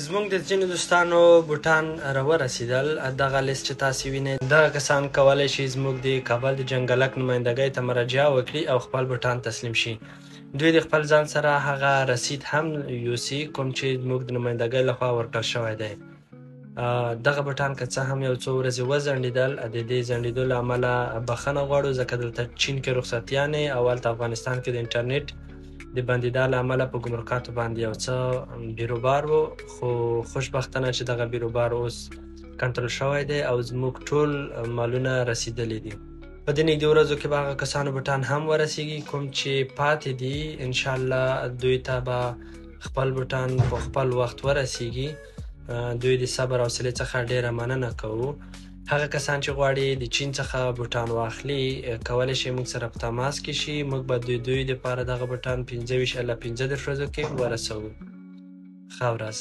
زموږ د ځینو دوستانو بوټان راورسېدل. دغه لیست چې تاسې وینئ، دغه کسان کولی شي زموږ د کابل د جنګلک نمایندګۍ ته مراجعه وکړي او خپل بوټان تسلیم شي. دوی د خپل ځان سره هغه رسید هم یوسي کوم چې زموږ د نمایندګۍ لخوا ورکړل شوی دی. دغه بوټان که څه هم یو څو ورځې وځنډېدل، د دې ځنډېدو له امله بخښنه غواړو، ځکه دلته چین کې رخصتیانې او هلته افغانستان کې د انټرنیټ د بندیدا له امله په ګمرکاتو باندې یو څه بیروبار و، خو خوشبختانه چې دغه بیروبار اوس کنټرول شوی دی او زموږ ټول مالونه رسیدلي دي. په دې نږدې ورځو کې به هغه کسانو بوټان هم ورسیږي کوم چې پاتې دي. انشاءالله دوی ته به خپل بوټان په خپل وخت ورسیږي. دوی د صبر او حوصلې څخه ډیره مننه کوو. هغه کسان چې غواړي د چین څخه بوټان واخلي، کولی شي موږ سره په تماس کې شي. موږ به د دوی لپاره دغه بوټان 25 الی 35 ورځو کې ورسوو. ښه ورځ.